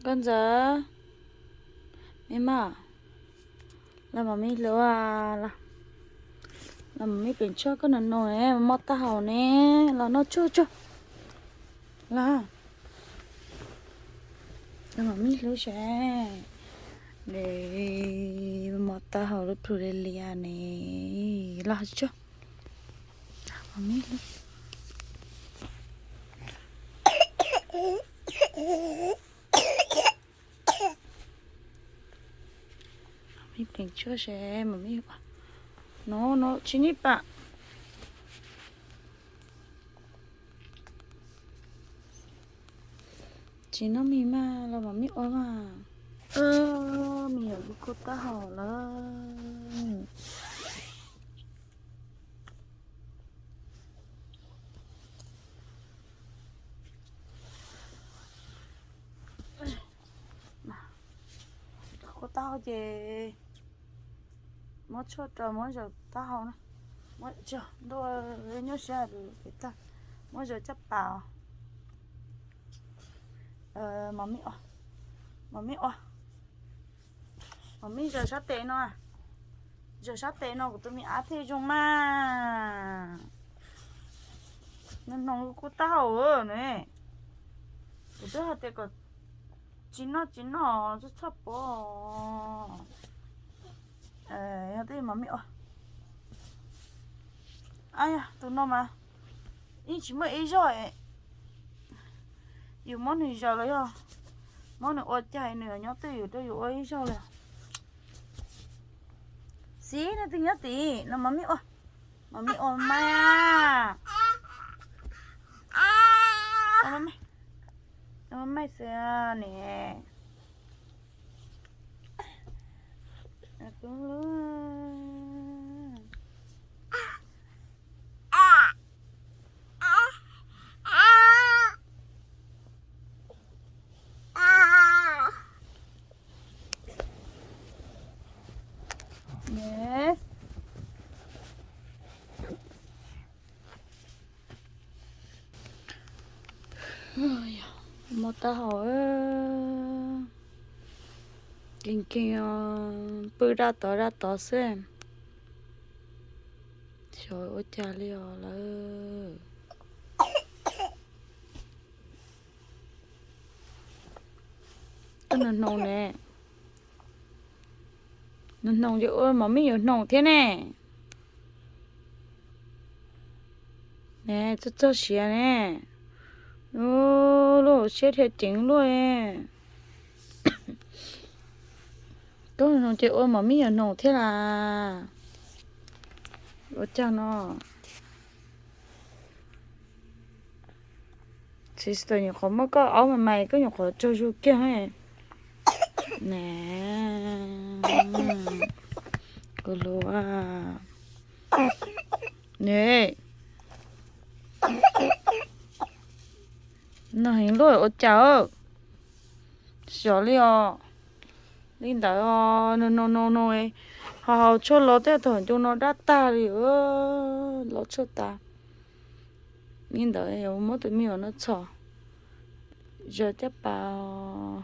Koj ntxawm, me maj, los mam me hlub, los mam me pleev tshuaj koj nws nus ne, mos tag hauv ne, los noj tshuaj tsuag, los, los mam me hlub seb, de, mos tag hauv lub plhu li lias ne, los tsuag, mam me hlub. Me pleev tshuaj seb mam me, no no tsis nij pam. Tsis noj mis mas los mam me ua mas. Me nyuam lub kua taub hau lawm. Kua taub hau ces muab tshuaj rau muab zaws taub hau na. Muab tso ntua nyuaj siab pem tag, muab zaws caj pas. Mos me ua, mos me ua, mos me zaws sab tes no, zaws sab tes no kuv tus me ab thiaj zoo mas. Nws hnoos kuv taub hau ne. Kuv twb hais tias kom tsis noj tsis noj txhob txhob pov. Yog tej mos me ua. Ab yog tus no mas yeej tsis muaj ib zaug. Yus muab nws zaws los yog muab nws ua cas nws nyob twj ywm rau yus ua ib zaug li. Xib no twb nyob tim no mas me ua, mas me ua mas, mas me xwb ne. Mos taub hau, keej keej pw daj tod daj tod xwb. Xyov ua cas li os lawm. Koj nws hnoos ne, nws hnoos ces ua mos me yuav hnoos thiab ne. Ne txog txog siav ne, lub hauv siab dhia ceev luaj. Koj nws hnoos ces ua mos me yuav hnoos thiab las. Ua cas no. Txiv xwb nyuam qhuav muab koj aub mas mas koj nyuam qhuav tsaug zug kiag ne. Kuv hluas ne. No heev luaj ua cas. Xyov li os. Li ntawd os, nws no no no, ho haus tshuaj los tej thaum ncu no dab tag li, los tshuaj tas. Li ntawd muab tus me nyuam no txhom, zaws caj pas.